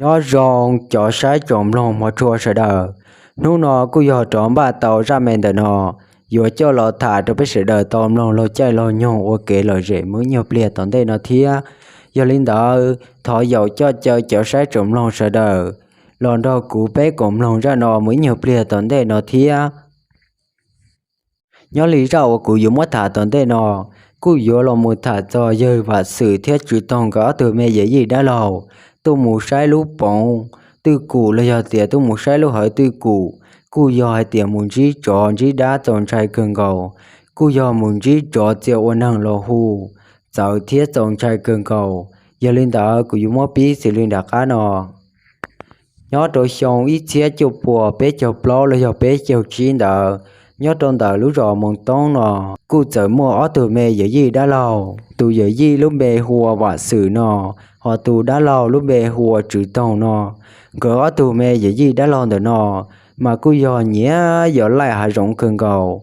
Nyob zoo cov saib tsoom mloog hmov tshua sawv daws, hnub no kuj yog rov npaj tau zaj me ntawm no yuav coj los tham rau peb sawv daws tau mloog laug caij laug nyoog ua kev lom zem mus ib nyuag pliag tom ntej no thiab. Yog li ntawd thov yaum coj caw cov saib tsoom mloog sawv daws los nrog kuv peb koom mloog zaj no mus ib nyuag pliag tom ntej no thiab. Nyob li zaj uas kuv yuav muab tham tom ntej no, kuj yuav los mus tham txog yawg Vam Xwm thiab Tswv Toog nkawd ob tug me yawm yij dab laug tuaj mus saib lub poov twj kum los yog tias tuaj mus saib lub hawv twj kum, kuj yog hais tias mus ntsib tsov ntsib dab txaus ntshai kawg nkaus, kuj yog mus ntsib tsov txia ua neeg los hu txawv thiab txaus ntshai kawg nkaus. Yog li ntawd kuv yuav muab pib xws li nram qab no. Nyob rau xyoo ib txhiab cuaj puas peb caug plaub los yog peb caug tsib ntawd, nyob rau ntawm lub zos Moos Toob no, kuj txawm muaj ob tug me yawm yij dab laug. Tus yawm yij lub npe hu ua Vam Xwm no, ho tus dab laug lub npe hu ua Tswv Toog no. Nkawd ob tug me yawm yij dab laug ntawm no mas kuj yog nyiam yos laij hav zoov kawg nkaus.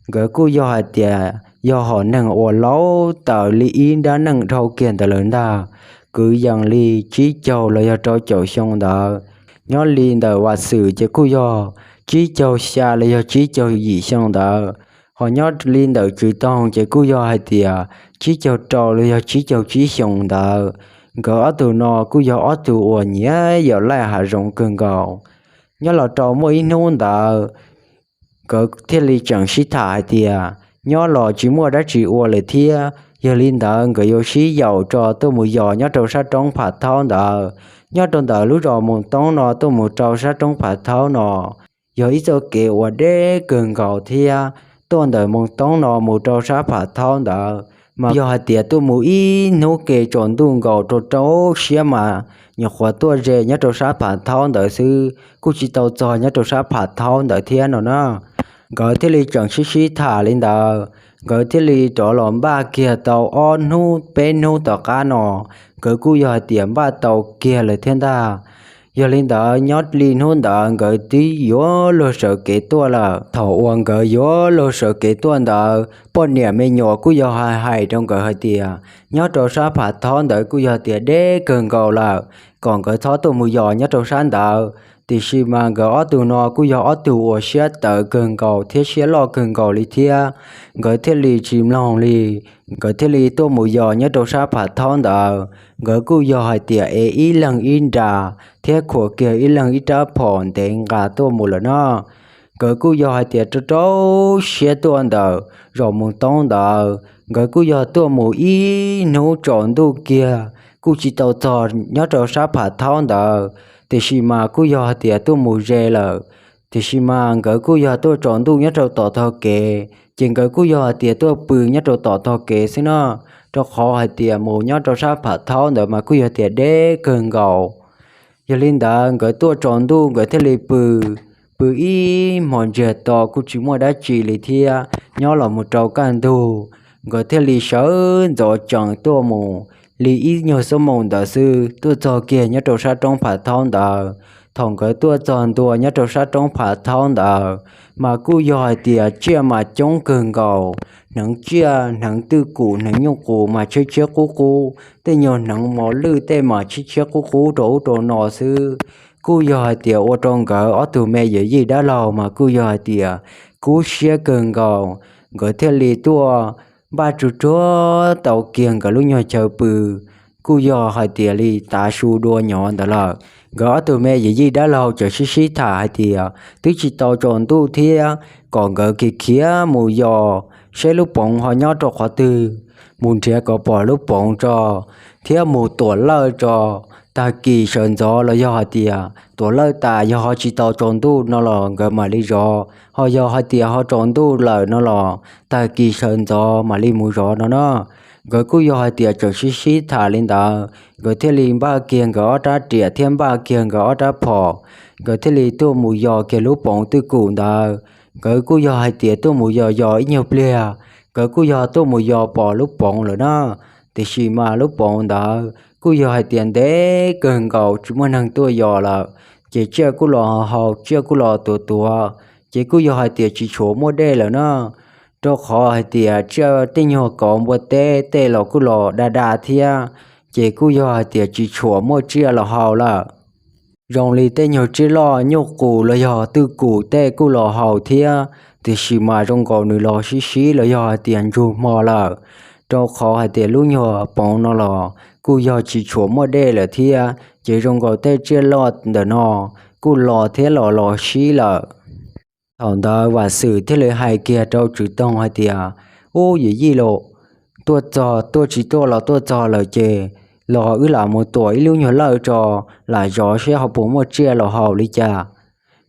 Nkawd kuj yog hais tias yog hom neeg uas laub tawm li ib nrab neej dhau kiag ntawd lawm ntag, kwv yees li tsib caug los yog rau caum xyoo ntawd. Nyob li ntawm Vam Xwm ces kuj yog tsib caug xya los yog tsib caug yim xyoo ntawd, ho nyob li ntawm Tswv Toog ces kuj yog hais tias tsib caug rau los yog tsib caug tsib xyoo ntawd. Nkawd ob tug no kuj yog ob tug uas nyiam yos laij hav zoov kawg nkaus. Nyob los rau muaj ib hnub ntawd, nkawd thiaj li tseem sib tham hais tias nyob los tsis muaj dab tsi ua lawm thiab, yog li ntawd nkawd yuav sib yaum tso tuaj mus yos nyob rau sab roob Phav Thaub ntawd. Nyob rau ntawm lub zos Moos Toob no tuaj mus rau sab roob Phav Thaub no yog ib txoj kev uas deb kawg nkaus thiab. Tuaj ntawm Moos Toob no mus rau sab Phav Thaub ntawd mas yog hais tias tuaj mus ib hnub ke tsaus ntuj nkaus rau rau siab mas nyuam qhuav tuaj ze nyob rau sab Phav Thaub ntawd xwb, kuj tsis tau txog nyob rau sab Phav Thaub ntawd thiab no na. Nkawd thiaj li tseem sib sib tham li ntawd, nkawd thiaj li rov los npaj kiag tau ob hnub peb hnub tom qab no, nkawd kuj yog hais tias npaj tau kiag lawm thiab ntag. Yog li ntawd nyob li hnub ntawd nkawd twb yuav luag sawv kev tuaj lawm. Thaum uas nkawd yuav luag sawv kev tuaj ntawd, poj niam me nyuam kuj yog hais hais rau nkawd hais tias nyob rau sab Phav Thaub ntawd kuj yog tias deb kawg nkaus lawm, kom nkawd txhob tuaj mus yos nyob rau sab ntawd. Tiam sis mas nkawd ob tug no kuj yog ob tug uas siab tawv kawg nkaus thiab siab loj kawg nkaus li thiab, nkawd thiaj li tsis mloog li. Nkawd thiaj li tuaj mus yos nyob rau sab Phav Thaub ntawd. Nkawd kuj yog hais tias ev ib leeg ib nra thiab khuam kiag ib leeg ib rab phom ntev nqa tuaj mus lawm no. Nkawd kuj yog hais tias rau rau siab tuaj ntawm zos Moos Toob ntawd, nkawd kuj yog tuaj mus ib hnub tsaus ntuj kiag kuj tsis tau txog nyob rau sab Phav Thaub ntawd, tiam sis mas kuj yog hais tias tuaj mus ze lawm. Tiam sis mas nkawd kuj yog tuaj tsaus ntuj nyob rau tom tog kev, ces nkawd kuj yog hais tias tuaj pw nyob rau tom tog kev xwb no, rau qhov hais tias mus nyob rau sab Phav Thaub ntawd mas kuj yog tias deb kawg nkaus. Yog li ntawd nkawd tuaj tsaus ntuj nkawd thiaj li pw, pw ib hmos ntsiag to kuj tsis muaj dab tsi li thiab. Nyob los mus rau kaj ntug, nkawd thiaj li sawv ntxov tsees tuaj mus li ib nyuag xuab moos ntawd xwb, tuaj txog kiag nyob rau sab roob Phav Thaub ntawd. Thaum nkawd tuaj txog ntua nyob rau sab roob Phav Thaub ntawd, mas kuj yog hais tias tsiaj mas coob kawg nkaus, hneev tsiaj hneev twj kum hneev nyuj qus mas tshiab tshiab qub qub, tej nyuag hneev mos lwj tej mas tshiab tshiab qub qub rau ub rau no xwb. Kuj yog hais tias ua rau nkawd ob tug me yawm yij dab laug mas kuj yog hais tias kub siab kawg nkaus, nkawd thiaj li tuaj npaj tsuag tsuag tau kiag nkawd lub nyuag chaw pw, kuj yog hais tias li tav su dua nyov ntawd lawm. Nkawd ob tug me yawm yij dab laug txawm sib sib tham hais tias twb tsis tau tsaus ntuj thiab, kom nkawd khiav khiav mus yos seb lub poov ho nyob rau qhov twg, mus nrhiav kom pom lub poov tso, thiab mus tuam lawj tso. Tag kis sawv ntxov los yog hais tias tuam lawj tas yog ho tsis tau tsaus ntuj no los nkawd mam li zov, ho yog hais tias ho tsaus ntuj lawm no los tag kis sawv ntxov mam li mus zov no na. Nkawd kuj yog hais tias tseem sib sib tham li ntawd, nkawd thiaj li npaj kiag nkawd ob rab riam thiab npaj kiag nkawd ob rab phom, nkawd thiaj li tuaj mus yos kiag lub poov twj kum ntawd. Nkawd kuj yog hais tias tuaj mus yos yos ib nyuag pliag, nkawd kuj yog tuaj mus yos pom lub poov lawm na. Tiam sis mas lub poov ntawd kuj yog hais tias ntev kawg nkaus tsis muaj neeg tuaj yos lawm, ces tsiaj kuj los haus tsiaj kuj los tuav tuav, ces kuj yog hais tias tsis tshuav muaj dej lawm na. Rau qhov hais tias tsiaj tej nyuag kauv npua teb tej los kuj los da da thiab, ces kuj yog hais tias tsis tshua muaj tsiaj los haus lawm. Zoo li tej nyuag tsiaj loj nyuj qus los yog twj kum tej kuj los haus thiab, tiam sis mas zoo nkaus nws los sib sib los yog hais tias ntsug hmo lawm, rau qhov hais tias lub nyuag poov no los kuj yog tsis tshua muaj dej lawm thiab, ces zoo nkaus tej tsiaj loj ntawm no kuj los thiab los los sib lawm. Thaum ntawd Vam Xwm thiaj li hais kiag rau Tswv Toog hais tias, Ub, yawm yij lauj, tuaj txog, tuaj tsis tuaj los tuaj txog lawm ces los wb lam mus tuam ib lub nyuag lawj tso, lam zov seb ho puas muaj tsiaj los haus li cas.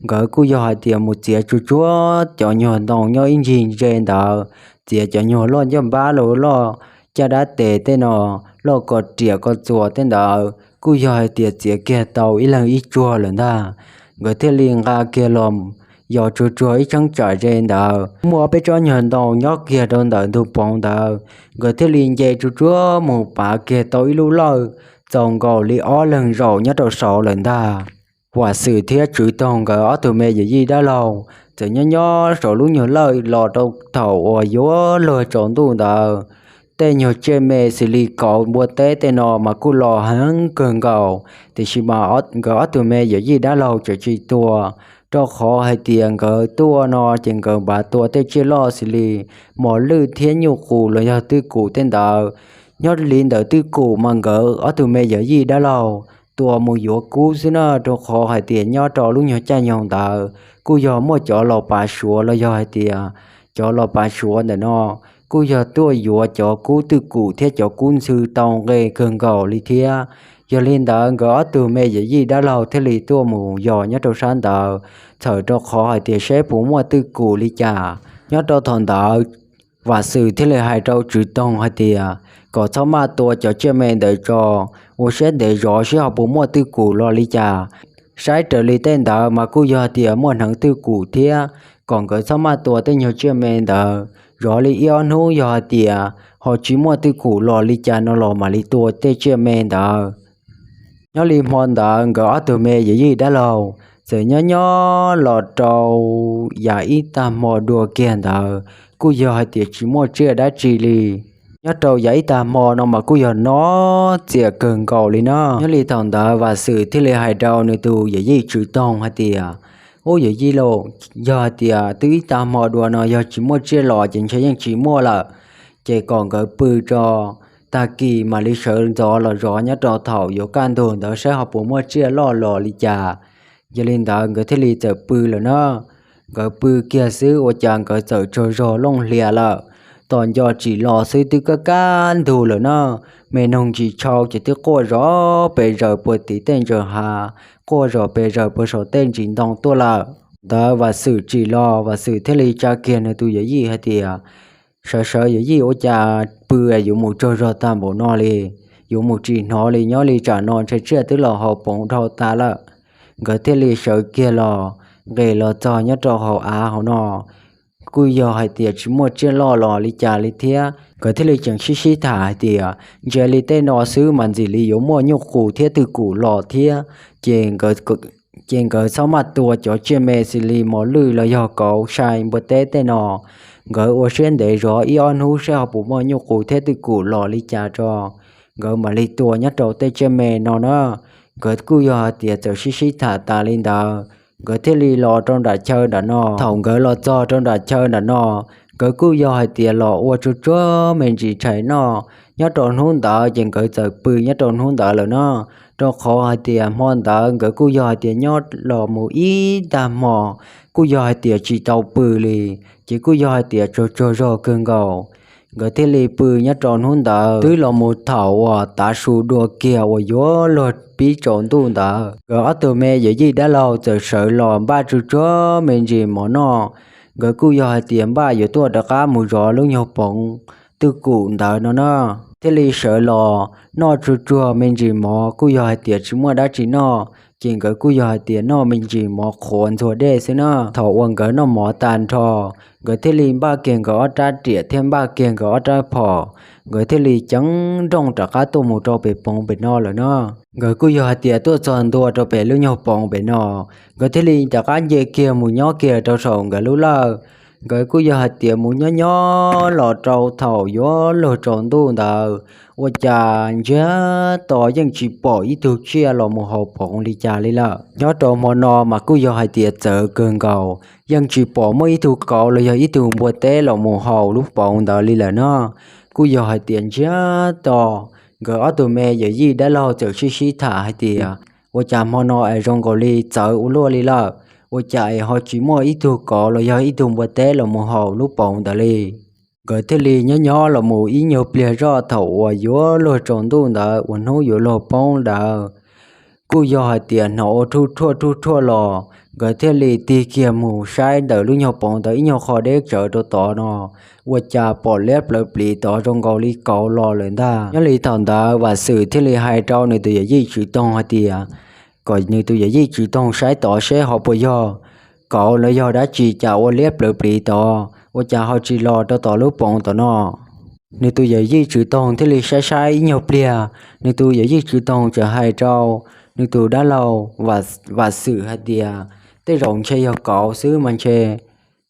Nkawd kuj yog hais tias mus txiav tsuag tsuag cov nyuag ntoo nyob ib ncig ze ntawd, txiav cov nyuag loj ncaj npab los loj caj dab tes tej no, loj ko riam ko txuas tej ntawd, kuj yog hais tias txiav kiag tau ib leeg ib tsuag lawm ntag. Nkawd thiaj li nqa kiag los yos tsuag tsuag ib cheeb tsam ze ntawd, muaj peb tsob nyuag ntoo nyob kiag rau ntawm ntug poov ntawd. Nkawd thiaj li nce tsuag tsuag mus pav kiag tau ib lub lawj txaus nkaus li ob leeg zaum nyob rau saud lawm ntag. Vam Xwm thiab Tswv Toog nkawd ob tug me yawm yij dab laug txawm nyob nyob saum lub nyuag lawj los rau thaum uas yuav luag tsaus ntuj ntawd. Tej nyuag tsiaj me xws li kauv, npua teb tej no mas kuj los heev kawg nkaus, tiam sis mas nkawd ob tug me yawm yij dab laug tseem tsis tua, rau qhov hais tias nkawd tuaj no ces nkawd npaj tua tej tsiaj loj xws li mos lwj thiab nyuj qus los yog twj kum tej ntawd. Nyob li ntawm twj kum mas nkawd ob tug me yawm yij dab laug tua mus yuav kub xwb na, rau qhov hais tias nyob rau lub nyuag caij nyoog ntawd kuj yog muaj cov los pav suav los yog hais tias cov los pav suav ntawm no kuj yog tuaj yuav cov kub twj kum thiab cov kub ntxhw tau nqe kawg nkaus li thiab. Yog li ntawd nkawd ob tug me yawm yij dab laug thiaj li tuaj mus yos nyob rau sab ntawd, txhawm rau qhov hais tias seb puas muaj twj kum li cas. Nyob rau thaum ntawd Vam Xwm thiaj li hais rau Tswv Toog hais tias kom txhob maj tua cov tsiaj me ntawd tso, ua siab ntev zov seb ho puas muaj twj kum los li cas. Saib raws li tej ntawd mas kuj yog tias muaj hneev twj kum thiab, kom nkawd txhob maj tua tej nyuag tsiaj me ntawd, zov li ib ob hnub yog hais tias ho tsis muaj twj kum los li cas no los mam li tua tej tsiaj me ntawd. Nyob li hmo ntawd nkawd ob tug me yawm yij dab laug txawm nyob nyob los rau yav ib tag hmo dua kiag ntawd kuj yog hais tias tsis muaj tsiaj dab tsi li. Nyob rau yav ib tag hmo no mas kuj yog no txias kawg nkaus li na. Nyob li thaum ntawd Vam Xwm thiaj li hais rau nws tus yawm yij Tswv Toog hais tias, Ub, yawm yij lauj, yog hais tias twb ib tag hmo dua no yog tsis muaj tsiaj los ces ntshe yeej tsis muaj lawm, ces kom nkawd pw tso, tag kis mam li sawv ntxov los zov nyob rau thaum yuav kaj ntug ntawd saib ho puas muaj tsiaj loj los li cas. Yog li ntawd nkawd thiaj li txawm pw lawm na. Nkawd pw kiag xwb ua cas nkawd txawm tsaug zog looj hlias lawm. Tos nco tsim los xwb twb kaj kaj ntug lawm na. Me noog ntsis tshau ces twb quaj zom pes zaws puag tim tej ntsaws hav, quaj zom pes zaws puag saum tej ntsis ntoo tuaj lawm. Ntawd Vam Xwm tsim los, Vam Xwm thiaj li tsa kiag nws tus yawm yij hais tias, Sawv sawv yawm yij, ua cas pw yuav mus tsaug zog tag npaum no li, yuav mus tsis hnov li, nyob li tsam no ntshe tsiaj twb los haus poov dhau tas lawm. Nkawd thiaj li sawv kiag los, nqes los txog nyob rau hauv av hauv no, kuj yog hais tias tsis muaj tsiaj loj los li cas li thiab. Nkawd thiaj li tseem sib sib tham hais tias, Ntsia li tej no xwb mas ntxim li yuav muaj nyuj qus thiab twj kum los thiab. Ces nkawd txhob maj tua cov tsiaj me xws li mos lwj los yog kauv sai npua teb tej no. Nkawd ua siab ntev zov ib ob hnub saib ho puas muaj nyuj qus thiab twj kum los li cas tso, nkawd mam li tua nyob rau tej tsiaj me no na. Nkawd kuj yog hais tias txawm sib sib tham tas li ntawd, nkawd thiaj li los rau nram chaw nram no. Thaum nkawd los txog rau nram chaw nram no, nkawd kuj yog hais tias los ua tsuag tsuag me ntsis tshais noj. Nyob rau hnub ntawd ces nkawd txawm pw nyob rau hnub ntawd lawm na, rau qhov hais tias hmo ntawd nkawd kuj yog hais tias nyob los mus ib tag hmo, kuj yog hais tias tsis tau pw li, ces kuj yog hais tias tsaug tsaug zog kawg nkaus. Nkawd thiaj li pw nyob rau hnub ntawd twb los mus thaum uas tav su dua kiag uas yuav luag pib tsaus ntuj ntawd, nkawd ob tug me yawm yij dab laug txawm sawv los npaj tsuag tsuag me ntsis mov noj. Nkawd kuj yog hais tias npaj yuav tuaj rov qab mus zov lub nyuag poov twj kum ntawd no na, thiaj li sawv los noj tsuag tsuag me ntsis mov, kuj yog hais tias tsis muaj dab tsi noj, ces nkawd kuj yog hais tias noj me ntsis mov qhuav ntxuag dej xwb na. Thaum uas nkawd noj mov tas nrho, nkawd thiaj li npaj kiag nkawd ob rab riam thiab npaj kiag nkawd ob rab phom, nkawd thiaj li ceev nrooj rov qab tuaj mus rau pem poov pem no lawm na. Nkawd kuj yog hais tias tuaj txog ntua rau pem lub nyuag poov pem no, nkawd thiaj li rov qab nce kiag mus nyob kiag rau saum nkawd lub lawj. Nkawd kuj yog hais tias mus nyob nyob los rau thaum yuav luag tsaus ntuj ntawd, ua cas ntsiag to yeej tsis pom ib tug tsiaj los mus haus poov li cas li lawm. Nyob rau hmo no mas kuj yog hais tias txawv kawg nkaus, yeej tsis pom muaj ib tug kauv los yog ib tug npua teb los mus haus lub poov ntawd li lawm no. Kuj yog hais tias ntsiag to, nkawd ob tug me yawm yij dab laug txawm sib sib tham hais tias, ua cas hmo no es zoo nkaus li txawv ua luaj li lawm, ua cas es ho tsis muaj ib tug kauv los yog ib tug npua teb los mus haus lub poov ntawd li. Nkawd thiaj li nyob nyob los mus ib nyuag pliag zoj thaum uas yuav luag tsaus ntuj ntawd uas hnub yuav luag poob ntawd, kuj yog hais tias hnov ua rhuj rhuaj rhuj rhuaj los, nkawd thiaj li tig kiag mus saib ntawm lub nyuag poov ntawd ib nyuag qho deb tsawv rau tod no, ua cas pom liab plawv plis tod zoo nkaus li kauv los lawm ntag. Nyob li thaum ntawd Vam Xwm thiaj li hais rau nws tus yawm yij Tswv Toog hais tias, kom nws tus yawm yij Tswv Toog saib tod seb ho puas yog kauv los yog dab tsi cas ua liab plawv plis tod, ua cas ho tsis los rau tom lub poov tom no. Nws tus yawm yij Tswv Toog thiaj li saib saib ib nyuag pliag, nws tus yawm yij Tswv Toog txawm hais rau nws tus dab laug Vam Xwm hais tias, tej zaum ntshe yog kauv xwb mas ntshe,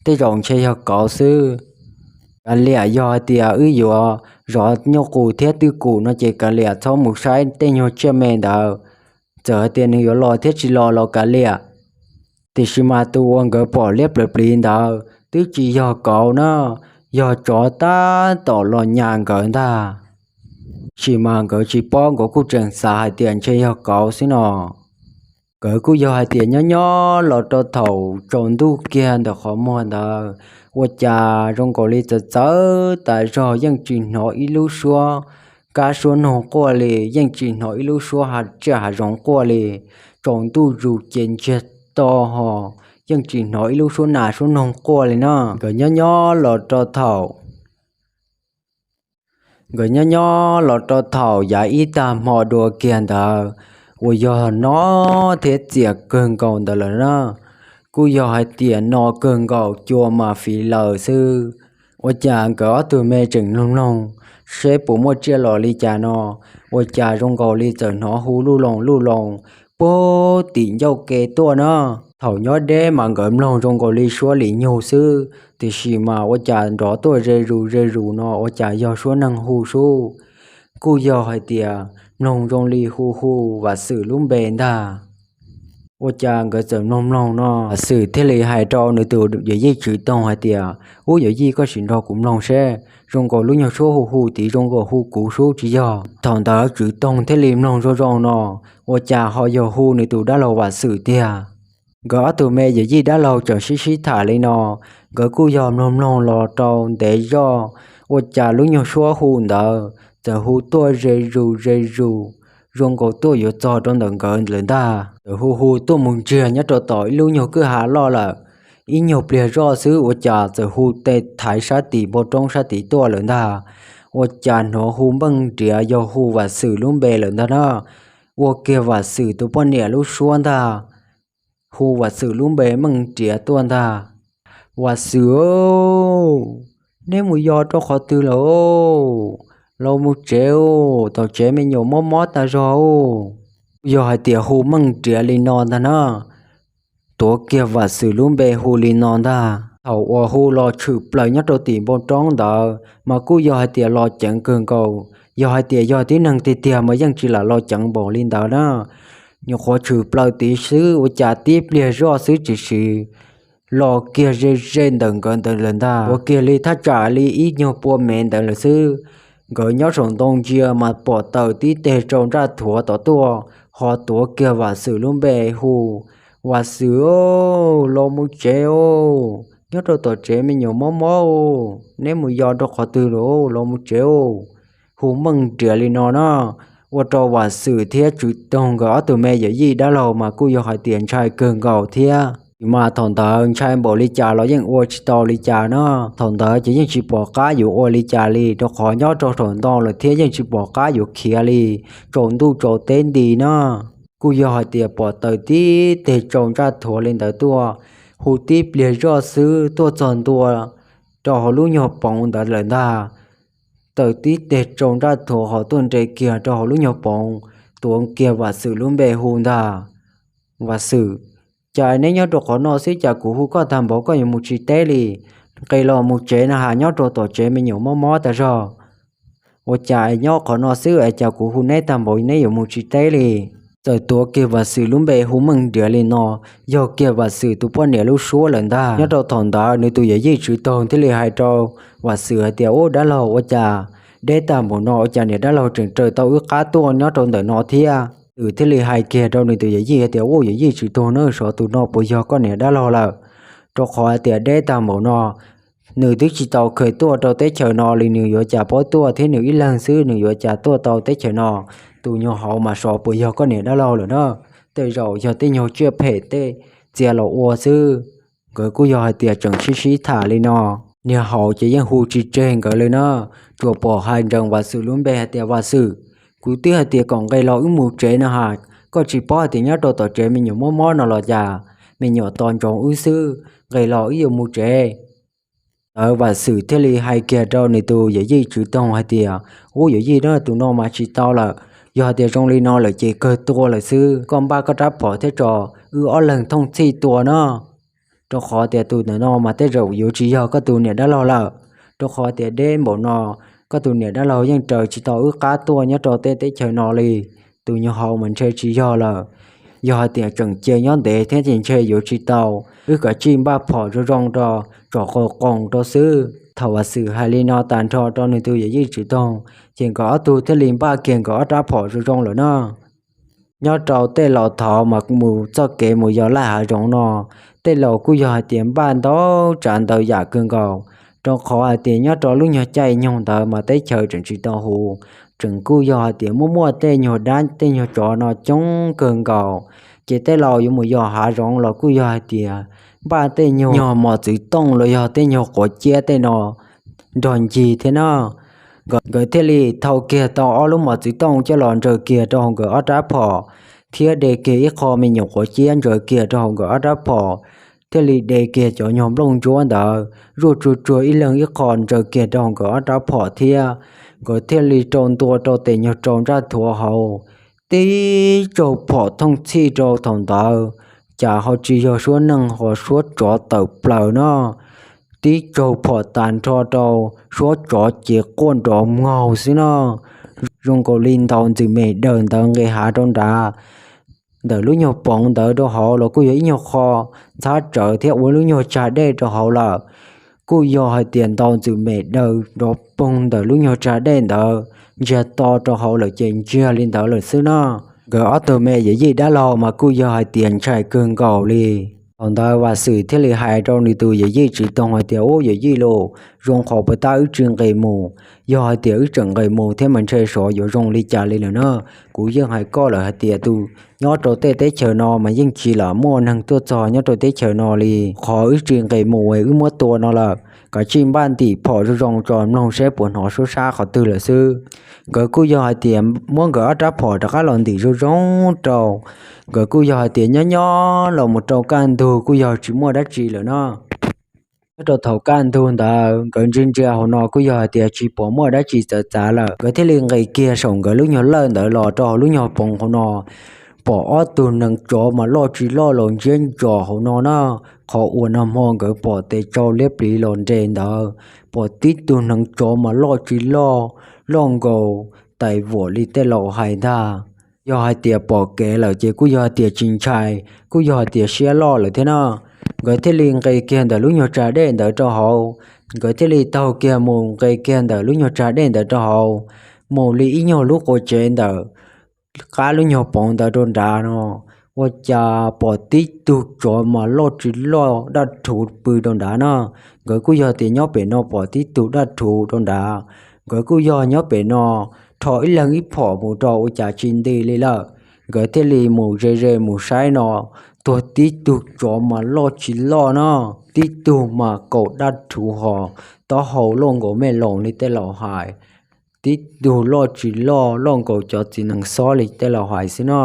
tej zaum ntshe yog kauv xwb. Kav liam yog hais tias wb yuav zov nyuj qus thiab twj kum no ces kav liam txhob mus saib tej nyuag tsiaj me ntawd. Txawm hais tias nws yuav los thiab tsis los los kav liam, tiam sis mas tus uas nkawd pom liab plawv plis ntawd twb tsis yog kauv na, yog tsov tab tom los nyas nkawd ntag. Tab sis mas nkawd tsis paub, nkawd kuj tseem xav hais tias ntshe yog kauv xwb no. Nkawd kuj yog hais tias nyob nyob los rau thaum tsaus ntuj kiag ntawm qhov muag ntawd, ua cas zoo nkaus li txawv txawv tas zog, yeej tsis hnov ib lub suab kab suab noog quaj li, yeej tsis hnov ib lub suab tsiaj hav zoov quaj li. Tsaus ntuj zus ces ntsiag to ho, yeej tsis hnov ib lub suab nas suab noog quaj li na. Nkawd nyob nyob los rau thaum Nkawd nyob nyob los rau thaum yav ib tag hmo dua kiag ntawd, uas yog no thiab txias kawg nkaus ntawd lawm na, kuj yog hais tias no kawg nkaus cua mas fiv lawm xwb. Ua cas nkawd ob tug me tseem mloog mloog seb puas muaj tsiaj los li cas no, ua cas zoo nkaus li txawm hnov hu luj loos luj loos puag tim ncauj ke tuaj na. Thaum nyob deb mas nkawd mloog zoo nkaus li suab li nyug xwb, tiam sis mas ua cas nrov tuaj ze zus ze zus no ua cas yog suab neeg hu sub. Kuj yog hais tias mloog zoo li hu hu Vam Xwm lub npe ntag. Ua cas nkawd txawm mloog mloog no, Vam Xwm thiaj li hais rau nws tus yawm yij Tswv Toog hais tias, ub yawm yij, koj sim nrog kuv mloog seb, zoo nkaus lub nyuag suab hu hu tid zoo nkaus hu kuv sub tsis yog. Thaum ntawd Tswv Toog thiaj li mloog zoo zoo no, ua cas ho yog hu nws tus dab laug Vam Xwm tiag. Nkawd ob tug me yawm yij dab laug tseem sib sib tham li no, nkawd kuj yog mloog mloog los rau ntev zoj, ua cas lub nyuag suab hu ntawd txawm hu tuaj ze zus ze zus, zoo nkaus tuaj yuav txog rau ntawm nkawd lawm ntag. Txawm hu hu tuaj mus ntsiag nyob rau tom ib lub nyuag kwj ha loj lawm, ib nyuag pliag zoj xwb ua cas txawm hu tes thaiv sab tim npoo roob sab tid tuaj lawm ntag. Ua cas hnov hu meej nriav yog hu Vam Xwm lub npe lawm ntag na. Ua kiag Vam Xwm tus poj niam lub suab ntag, hu Vam Xwm lub npe meej nriav tuaj ntag. Vam Xwm, neb mus yos rau qhov twg lawm? Los mus tsev, tom tsev me nyuam mob mob tas zog. Yog hais tias hu meej nriav li no ntag na, tuav kiag Vam Xwm lub npe hu li no ntag. Thaum uas hu los tshwm plaws nyob rau tim npoo roob ntawd mas kuj yog hais tias los ceev kawg nkaus. Yog hais tias yog tib neeg tiag tiag mas yeej tsis lam los ceev npaum li ntawd na. Nyuam qhuav tshwm plaws tid xwb ua cas tib pliag zoj xwb tib si los kiag ze ze ntawm nkawd ntawd lawm ntag. Tuav kiag li thaj tsam li ib nyuag pua mev ntawd lawm xwb. Nkawd nyob saum ntoo ntsia mas pom tawm tib teg tsau ntsaj thuav tom tuaj, ho tuav kiag Vam Xwm lub npe hu, Vam Xwm, los mus tsev, nyob rau tom tsev me nyuam mob mob, neb mus yos rau qhov twg lawm, los mus tsev. Hu meej nriav li no na, ua rau Vam Xwm thiab Tswv Toog nkawd ob tug me yawm yij dab laug mas kuj yog hais tias ntshai kawg nkaus thiab. Mas thaum ntawd ntshai npaum li cas los yeej ua tsis tau li cas na. Thaum ntawd ces yeej tsis pom qab yuav ua li cas li, rau qhov nyob rau saum ntoo lawm thiab yeej tsis pom qab yuav khiav li, tsaus ntuj tsaus teb nti na. Kuj yog hais tias pom tawm tib teg tsau ntsaj thuav li ntawd tuaj, hu tib pliag zoj xwb tuaj txog ntua rau hauv lub nyuag poov ntawd lawm ntag. Tawm tib teg tsau ntsaj thuav ho tuaj nres kiag rau hauv lub nyuag poov, tuav kiag Vam Xwm lub npe hu ntag, Vam Xwm, cas neb nyob rau qhov no xwb cas kuv hu koj tag npaum koj yuav mus tsis teb li? nqis los mus tsev no has, nyob rau tom tsev me nyuam mob mob tag zog. Ua cas nyob qhov no xwb es cas kuv hu neb tag npaum neb yuav mus tsis teb li? Txawm tuav kiag Vam Xwm lub npe hu Meej Nrias li no, yog kiag Vam Xwm tus poj niam lub suab lawm ntag. Nyob rau thaum ntawd nws tus yawm yij Tswv Toog thiaj li hais rau Vam Xwm hais tias, Ub, dab laug, ua cas deb tag npaum no, ua cas niam dab laug tseem raws tau wb qab tuaj nyob rau ntawm no thiab? Xwm thiaj li hais kiag rau nws tus yawm yij hais tias, Ub, yawm yij Tswv Toog na, xyov tus no puas yog koj niam dab laug lawm, rau qhov hais tias deb tag npaum no nws twb tsis tau kheev tuaj rau teb chaws no li, nws yuav cas paub tuaj thiab, nws ib leeg xwb nws yuav cas tuaj tau teb chaws no? Tus nyuag hauv mas xyov puas yog koj niam dab laug lawm na, tej zaum yog tej nyuag tsiaj phem tej txia los ua xwb. Nkawd kuj yog hais tias tseem sib sib tham li no, niag hauv ces yeej hu tsis tseg nkawd li na, tsuas pom hais ntsees Vam Xwm lub npe hais tias, Vam Xwm, kuv twb hais tias kom nqis los wb mus tsev no has, koj tsis paub hais tias nyob rau tom tsev me nyuam mob mob no los cas? Me nyuam tos ntsoov wb xwb, nqis los wb yuav mus tsev. Ntawd Vam Xwm thiaj li hais kiag rau nws tus yawm yij Tswv Toog hais tias, Ub, yawm yij na, tus no mas tsis tau lawm, yog hais tias zoo li no lawm ces kawg tua lawm xwb. Koj npaj koj rab phom thiab tso, wb ob leeg thooj txhij tua no, rau qhov tias tus ntawm no mas tej zaum yuav tsis yog koj tus niam dab laug lawm, rau qhov tias deb npaum no koj tus niam dab laug yeej raws tsis tau wb qab tuaj nyob rau tej teb chaws no li. Tus nyuag hauv mas ntshe tsis yog lawm, yog hais tias tseem cia nyob ntev thiab ces ntshe yuav tsis tau. Wb kav tsij npaj phom zoo zoo rau tsom qos qoos rau xwb. Thaum Vam Xwm hais li no tag nrho rau nws tus yawm yij Tswv Toog, ces nkawd ob tug thiaj li npaj kiag nkawd ob rab phom zoo zoo lawm na. Nyob rau tej laus thaud mas mus txoj kev mus yos laj hav zoov no, tej laus kuj yog hais tias npaj ntau tsav ntau yam kawg nkaus, rau qhov hais tias nyob rau lub nyuag caij nyoog ntawd mas teb chaws tseem tsis tau huv, tseem kuj yog hais tias muaj muaj tej nyuag dab tej nyuag tsov no coob kawg nkaus. Ces tej laus yuav mus yos hav zoov los kuj yog hais tias npaj tej nyuag mos txwv tooj los yog tej nyuag quav ciab tej no nrog ncig thiab na. Nkawd thiaj li thau kiag tau ob lub mos txwv tooj coj los ntsaws kiag rau hauv nkawd ob rab phom, thiab de kiag ib qho me nyuam quav ciab ntsaws kiag rau hauv nkawd ob rab phom, thiaj li de kiag cov nyuag nplooj ntsuab ntawd zuaj tsuag tsuag ib leeg ib qho ntsaws kiag rau hauv nkawd ob rab phom thiab. Nkawd thiaj li rau ntua rau tes nyuag rau ntsaj thuav hauv, tib tsaug phom thooj txhij rau thaum ntawd, cas ho tsis yog suab neeg ho suab tsov tawm plaws no. Tib tsaug phom tas nrho rau, suab tsov ces quaj nrov mlaug xwb no. Zoo nkaus li ntaus ntxwm mem daws ntawd nqis hav rau nrad. Ntawm lub nyuag poov ntawd rau hauv los kuj yog ib nyuag qho ntxhab tsawv thiab ua lub nyuag tsag dej rau hauv lawm. Kuj yog hais tias ntaus ntxwm mem daws nrov poog ntawm lub nyuag tsag dej ntawd, ntsiag to rau hauv lawm ces ntsiag li ntawd lawm xwb no. Nkawd ob tug me yawm yij dab laug mas kuj yog hais tias ntshai kawg nkaus li. Thaum ntawd Vam Xwm thiaj li hais rau nws tus yawm yij Tswv Toog hais tias, Ub, yawm yij los, zoo qhov puas tab wb tsis nqis mus? Yog hais tias wb tseem nqis mus thiab mas ntshe xyov yuav zoo li cas li lawm na. Kuv yeej hais koj lawm hais tias tus nyob rau tej teb chaws no mas yeej tsis lam muaj neeg tuaj txog nyob rau teb chaws no li. Qhov wb tsis nqis mus es wb muab tua no lawm, kav tsij npaj ntim phom zoo zoo tso mloog seb puas hnov suab sab qhov twg lawm xwb. Nkawd kuj yog hais tias muab nkawd ob rab phom rov qab los ntim zoo zoo rau. Nkawd kuj yog hais tias nyob nyob los mus rau kaj ntug kuj yog tsis muaj dab tsi lawm no. Nyob rau thaum kaj ntug ntawd nkawd ntsia ntsia hauv no kuj yog hais tias tsis pom muaj dab tsi txawv txav lawm, nkawd thiaj li nqis kiag saum nkawd lub nyuag lawj ntawd los rau hauv lub nyuag poov hauv no. Pom ob tug neev tsov mas loj tsis loj los ntsiab ntsos hauv no na. Qhov uas nag hmo nkawd pom tes tsau liab pliv los nres ntawd, pom tib tug neev tsov mas loj tsis loj, loj nkaus tais vuam li tej laus hais ntag. Yog hais tias pom kev lawm ces kuj yog hais tias tsis ntshai, kuj yog hais tias siab loj lawm thiab na. Nkawd thiaj li nqis kiag ntawm lub nyuag tsag dej ntawd rau hauv. Nkawd thiaj li taug kiag mus nqis kiag ntawm lub nyuag tsag dej ntawd rau hauv, mus li ib nyuag lub qua tsev ntawm qab lub nyuag poov ntawd rau nrad no, ua cas pom tib tug tsov mas loj tsis loj daj rhuv pw rau nrad na. Nkawd kuj yog tias nyob pem no pom tib tug daj rhuv rau nrad. Nkawd kuj yog nyob pem no rho ib leeg ib phom mus rau ua cas tsis nti li lawm. Nkawd thiaj li mus ze ze mus saib no, tuag tib tug tsov mas loj tsis loj no, tib tug mas kaum daj rhuv ho taub hau loj nkaus mej loos li tej laus hais, tib tug loj tsis loj, loj nkaus cov txiv nees xob li tej laus hais xwb no.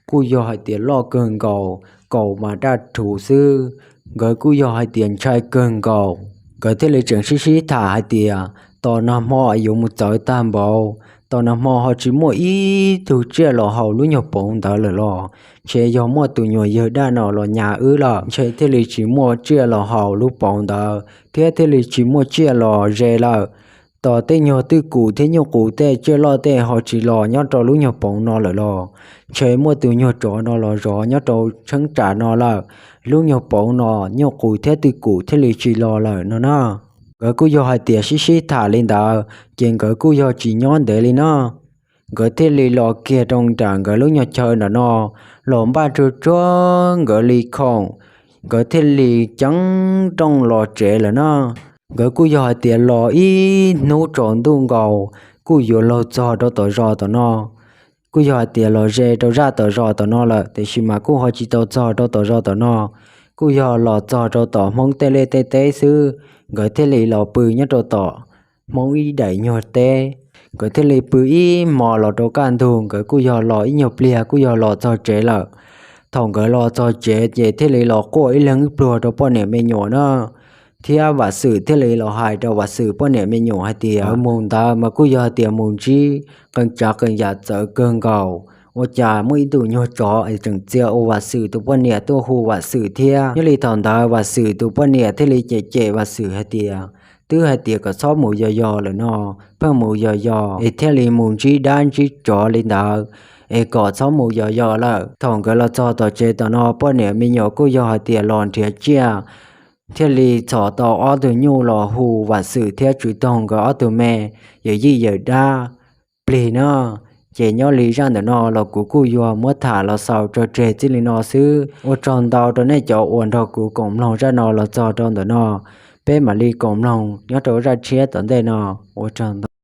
Kuj yog hais tias loj kawg nkaus, kaum mas daj rhuv xwb. Nkawd kuj yog hais tias ntshai kawg nkaus, nkawd thiaj li tseem sib sib tham hais tias Tos nag hmo yuav mus txawv tag npaum, tos nag hmo ho tsis muaj ib tug tsiaj los haus lub nyuag poov ntawd lawm los, ntshe yog muaj tus nyuag yawg dab no los nyas wb lawm, ntshe thiaj li tsis muaj tsiaj los haus lub poov ntawd thiab thiaj li tsis muaj tsiaj los ze lawm. Tos tej nyuag twj kum thiab nyuj qus tej tsiaj loj tej ho tsis los nyob rau lub nyuag poov no lawm los, ntshe muaj tus nyuag tsov no los zov nyob rau cheeb tsam no lawm, lub nyuag poov no nyuj qus thiab twj kum thiaj li tsis los lawm no na. Nkawd kuj yog hais tias sib sib tham li ntawd ces nkawd kuj yog tsis nyob ntev li na, nkawd thiaj li los kiag rau nram nkawd lub nyuag chaw nram no, los npaj tsuag tsuag nkawd li khoom, nkawd thiaj li ceev rooj los tsev lawm na. Nkawd kuj yog hais tias los ib hnub tsaus ntuj nkaus kuj yuav los txog rau tom zos tom no. Kuj yog hais tias los ze rau zaj tom zos tom no lawm, tiam sis mas kuj ho tsis tau txog rau tom zos tom no, kuj yog los txog rau tom Hmoob tej liaj tej teb xwb, nkawd thiaj li los pw nyob rau tom Hmoob ib daim nyuag teb. Nkawd thiaj li pw ib hmos los rau kaj ntug, nkawd kuj yog los ib nyuag pliag kuj yog los txog tsev lawm. Thaum nkawd los txog tsev ces thiaj li los quaj ib leeg ib pluag rau poj niam me nyuam na. Thiab Vam Xwm thiaj li los hais rau Vam Xwm poj niam me nyuam hais tias mus ntawd mas kuj yog hais tias mus ntsib qee tsav qee yam txawv kawg nkaus, ua cas muaj ib tug nyuag tsov es tseem txia ua Vam Xwm tus poj niam tuaj hu Vam Xwm thiab. Nyob li thaum ntawd Vam Xwm tus poj niam thiaj li cem cem Vam Xwm hais tias, twb hais tias kom txhob mus yos yos lawm no, pheej mus yos yos es thiaj li mus ntsib dab ntsib tsov li ntawd, es kom txhob mus yos yos lawm. Thaum nkawd los txog tom tsev tom no poj niam me nyuam kuj yog hais tias los nrhiav tsiaj, thiaj li txhom tau ob tug nyuj los hu Vam Xwm thiab Tswv Toog nkawd ob tug me yawm yij yawm dab plig na. Ces nyob li zaj ntawm no los kuv kuj yuav muab tham los xaus tso tseg txij li no xwb. Ua tsaug ntau rau nej cov uas nrog kuv koom mloog zaj no los txog rau ntawm no. Peb mam li koom mloog nyob rau zaj tshiab tom ntej no. Ua tsaug ntau.